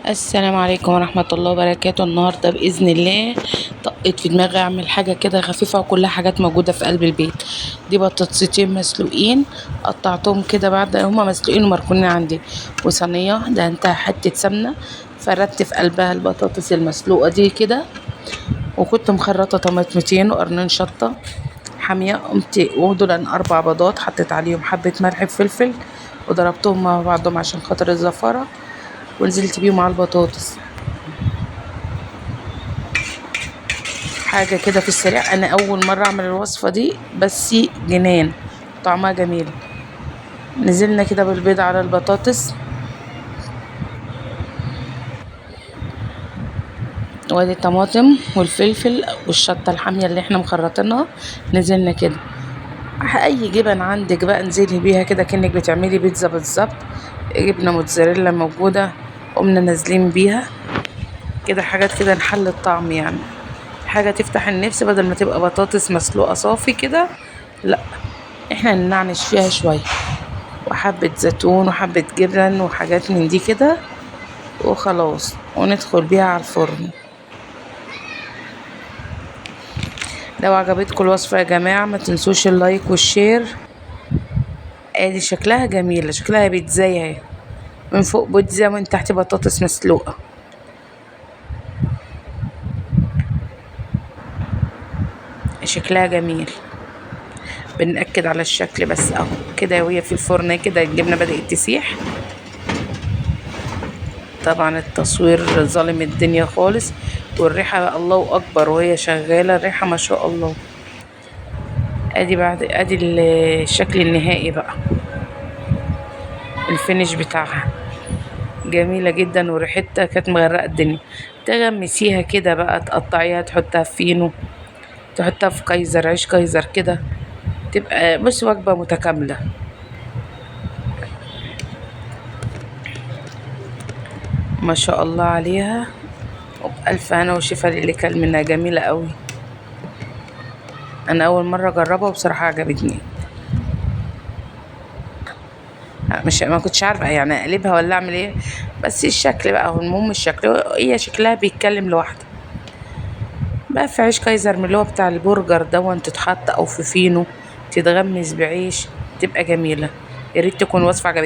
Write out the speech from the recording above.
السلام عليكم ورحمة الله وبركاته. النهاردة بإذن الله طقت في دماغي أعمل حاجة كده خفيفة وكلها حاجات موجودة في قلب البيت. دي بطاطستين مسلوقين قطعتهم كده بعد هما مسلوقين ومركونين عندي، وصينية دهنتها حتة سمنة فردت في قلبها البطاطس المسلوقة دي كده، وكنت مخرطة طماطمتين وقرنين شطة حامية، قمت ودول 4 بيضات حطيت عليهم حبة ملح وفلفل وضربتهم مع بعضهم عشان خاطر الزفارة، ونزلت بيهم على البطاطس. حاجة كده في السريع، أنا أول مرة أعمل الوصفة دي بس جنان طعمها جميل. نزلنا كده بالبيض على البطاطس، وادي الطماطم والفلفل والشطة الحامية اللي احنا مخرطينها، نزلنا كده. اي جبن عندك بقى انزلي بيها كده كأنك بتعملي بيتزا بالظبط. جبنة موتزاريلا موجودة قمنا نازلين بيها كده، حاجات كده نحل الطعم يعني، حاجة تفتح النفس بدل ما تبقى بطاطس مسلوقة صافي كده، لا احنا ننعنش فيها شوية، وحبة زيتون وحبة جبن وحاجات من دي كده وخلاص، وندخل بيها على الفرن. لو عجبتكم الوصفة يا جماعة ما تنسوش ال like وال share. ادي شكلها جميلة، شكلها بيتزاية اهي، من فوق بيتزا ومن تحت بطاطس مسلوقة. شكلها جميل، بنأكد على الشكل بس اهو كده وهي في الفرن كده الجبنة بدأت تسيح. طبعا التصوير ظالم الدنيا خالص، والريحة الله اكبر وهي شغالة الريحة ما شاء الله. ادي بعد ادي الشكل النهائي بقى، الفينش بتاعها جميلة جدا، وريحتها كانت مغرقة الدنيا. تغمسيها كده بقى، تقطعيها تحطها في فينو، تحطها في كايزر، عيش كايزر كده، تبقى بص وجبة متكاملة. ما شاء الله عليها، وبألف هنا وشفا للي كل منها، جميلة قوي. انا اول مرة اجربها وبصراحة عجبتني. مش ما كنتش عارفة يعني اقلبها ولا اعمل ايه، بس الشكل بقى هو المهم، الشكل هي شكلها بيتكلم لوحده بقى. في عيش كايزر من اللي هو بتاع البرجر دون تتحط، او في فينو تتغمس بعيش، تبقى جميلة. يا ريت تكون وصفة عجبتك.